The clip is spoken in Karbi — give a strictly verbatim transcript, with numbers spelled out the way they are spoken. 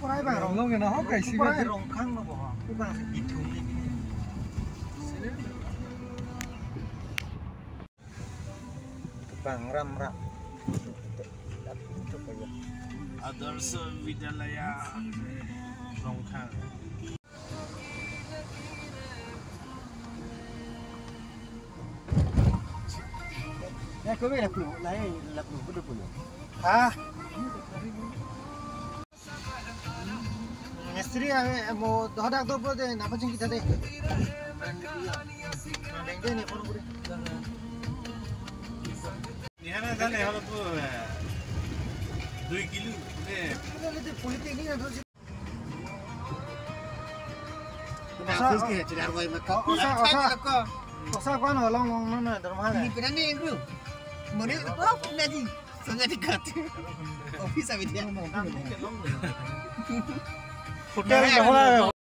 Purai bang rong, long na ho kaisi purai bang. Rongkhang lo bo. Bang se bithung ni. Bang ram ram. Adarsh Vidyalaya Rongkhang. Ya, kau ni lapu, lai lapu, kudu punya. Ha? Mistri ave, mo dodak do bo de, napa jing kita de. Bang de ni phone kuri. Nihana dale holo po, eh, dui kilo de. Kita le de politik ni na do. Osa, osa, osa. Osa kwan holong long na na dorma le. Ini pedang ni, bro. Mori ko na di. Sangga dekat. Office ave dia. Hotel na hola,